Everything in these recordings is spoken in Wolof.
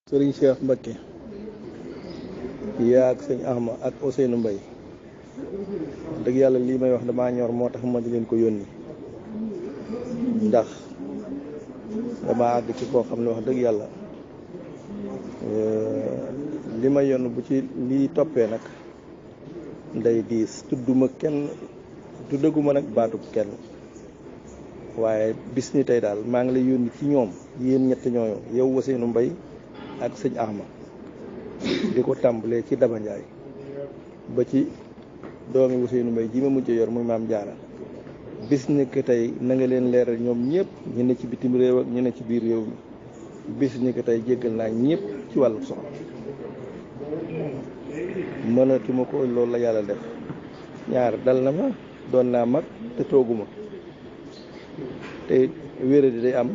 sëriñ Cheikh Mbacké yaa ak sëñ Ahma ak Ousseynou Mbaye dëgg yàlla lii may wax damaa ñor moo tax ma di leen ko yónni ndax damaa àgg ci koo xam ne wax dëgg yàlla li ma yónn bu ci lii toppee nag nday diis tudduma kenn tuddaguma nag baatub kenn waaye bis ni tey daal maa ngi lay yónni ci ñoom yéen ñett ñooñu yow Ousseynou Mbaye ak sëñ Ahma di ko tàmbalee ci Daba Ndiaye ba ci doomi Ousseynou Mbaye ji ma mujj yor muy maam Jaara bis ni que tey na nga leen leeral ñoom ñëpp ñu ne ci bitim réew ak ñu ne ci biir réew mi bis ni que tey jéggal naa ñëpp ci wàllu soxla mënatuma ko loolu la yàlla def ñaar dal na ma doon naa mag te tooguma te wéra di day am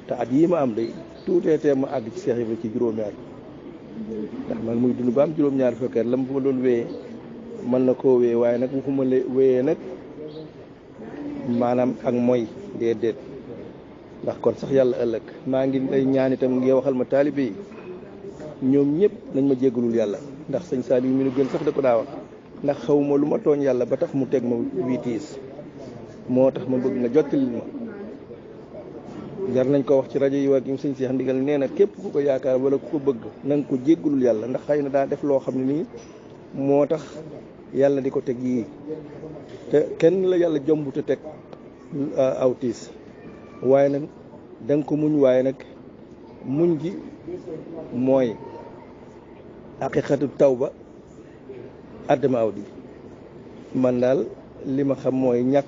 te at yii ma am day tuutee tee ma àgg ci Seex Ibra ci juróomi at ndax man muy dund ba am juróom-ñaari fukki at la ma doon wéyee mën na koo wéyee waaye nag waxuma la wéyee nag maanaam ak mooy déedéet ndax kon sax yàlla ëllëg maa ngi lay ñaan itam ngi waxal ma taalibe yi ñoom ñëpp nañ ma jéggalul yàlla ndax sëñ Saliou mi nu gën sax da ko daa wax ndax xawma lu ma tooñ yàlla ba tax mu teg ma wiitiis moo tax ma bëgg nga jottali ma jar nañ ko wax ci rajo yi waa kim sëñ Seex Ndigal nee na képp ku ko yaakaar wala ku ko bëgg na nga ko jéggalul yàlla ndax xëy na daa def loo xam ne nii moo tax yàlla di ko teg yii te kenn la yàlla jomb te teg aw tiis waaye nag da nga ko muñ waaye nag muñ gi mooy aqiqatu tawba addama aw di man daal li ma xam mooy ñàkk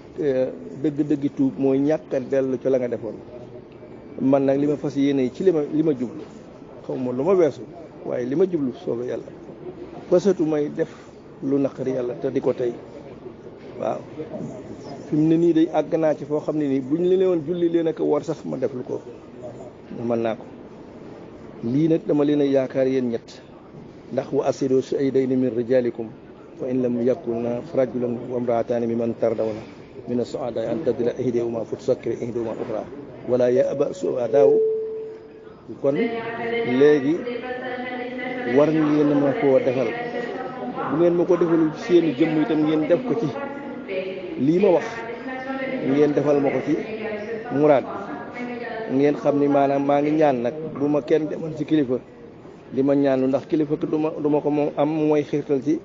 dëgg-dëggi tuub mooy ñàkk a dellu ci la nga defoon man nag li ma fas yéene ci li ma jublu xaw ma lu ma weesu waaye li ma jublu soobee yàlla fasatu may def lu naqari yàlla te di ko tey waaw fi mu ne nii day àgg naa ci foo xam ne nii buñ li woon julli leen ak war sax ma def lu ko mën naa ko lii nag dama leen a yaakaar yéen ñett ndax wa asidu shaydayni min rijalikum fa in lam yakuna rajulan wa imraatani mimman tardawna min as-su'ada an tadilla ihdahuma fa tusakkira ihdahuma ukhra wala ya'ba su'adaaw kon léegi war ngeen ma koo defal bu ngeen ma ko defalul ci seeni jëmm itam ngeen def ko ci lii ma wax ngeen defal ma ko ci muraad bi ngeen xam ni maanaam maa ngi ñaan nag bu ma kenn demal ci kilifa di ma ñaan lu ndax kilifa du ma ko moom am mooy xiirtal ci